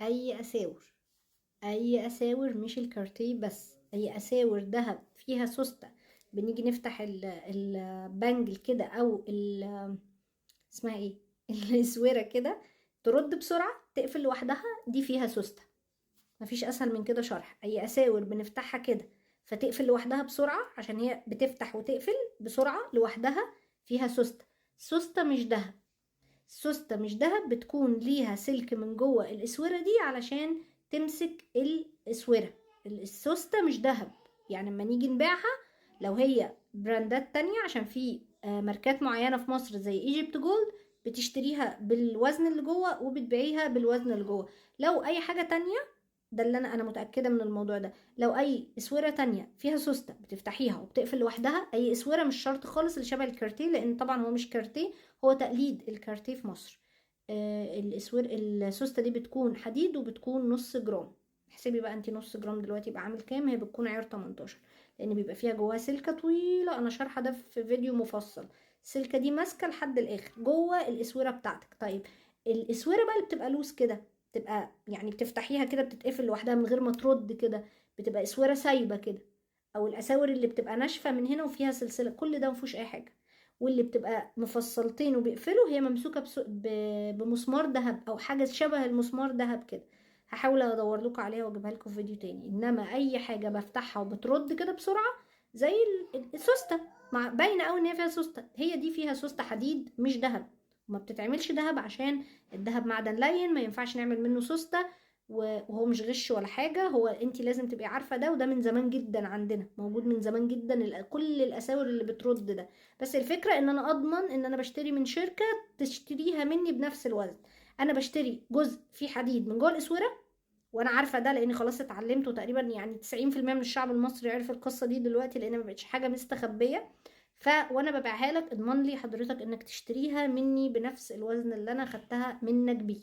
اي اساور، اي اساور مش الكارتيه بس، اي اساور ذهب فيها سوستة، بنيجي نفتح ال bangle كده او اسمها ايه الاسوره كده، ترد بسرعة تقفل لوحدها، دي فيها سوستة. مفيش اسهل من كده شرح. اي اساور بنفتحها كده فتقفل لوحدها بسرعة، عشان هي بتفتح وتقفل بسرعة لوحدها، فيها سوستة. سوستة مش ذهب، السوستة مش ذهب، بتكون ليها سلك من جوه الاسورة دي علشان تمسك الاسورة. السوستة مش ذهب، يعني لما نيجي نبيعها لو هي براندات تانية، عشان في ماركات معينة في مصر زي ايجيبت جولد بتشتريها بالوزن اللي جوه وبتبيعيها بالوزن اللي جوه. لو اي حاجة تانية، ده اللي انا متأكدة من الموضوع ده، لو اي اسورة تانية فيها سوستة بتفتحيها وبتقفل لوحدها، اي اسورة مش شرط خالص اللي شبه الكارتيه، لان طبعا هو مش كارتيه، هو تقليد الكارتيه في مصر. السوستة دي بتكون حديد وبتكون نص جرام. احسبي بقى انتي نص جرام دلوقتي يبقى عامل كام. هي بتكون عيار 18، لان بيبقى فيها جواها سلكة طويلة، انا شارحة ده في فيديو مفصل. السلكة دي ماسكة لحد الاخر جوه الاسورة بتاعتك. طيب الاسورة بقى اللي بتبقى لوز كده، بتبقى يعني بتفتحيها كده بتتقفل لوحدها من غير ما ترد كده، بتبقى اسورة سايبة كده، او الاساور اللي بتبقى ناشفة من هنا وفيها سلسلة، كل ده مفيهوش اي حاجة. واللي بتبقى مفصلتين وبيقفلوا هي ممسوكة بمسمار ذهب او حاجة شبه المسمار ذهب كده. هحاول ادور لكم عليها واجيبها لكم في فيديو تاني. انما اي حاجة بفتحها وبترد كده بسرعة زي السوستة، باينة قوي ان هي فيها سوستة، هي دي فيها سوستة حديد مش ذهب، وما بتتعملش ذهب عشان الذهب معدن لين ما ينفعش نعمل منه سوستة، وهو مش غش ولا حاجة، هو انت لازم تبقي عارفة ده، وده من زمان جدا عندنا، موجود من زمان جدا كل الاساور اللي بترد ده. بس الفكرة ان انا اضمن ان انا بشتري من شركة تشتريها مني بنفس الوزن. انا بشتري جزء فيه حديد من جوه الاسورة، وانا عارفة ده لاني خلاص اتعلمته تقريبا، يعني 90% من الشعب المصري عرف القصة دي دلوقتي، لان ما بقتش حاجة مستخبية. وانا ببيعها لك اضمن لي حضرتك انك تشتريها مني بنفس الوزن اللي انا خدتها منك بيه.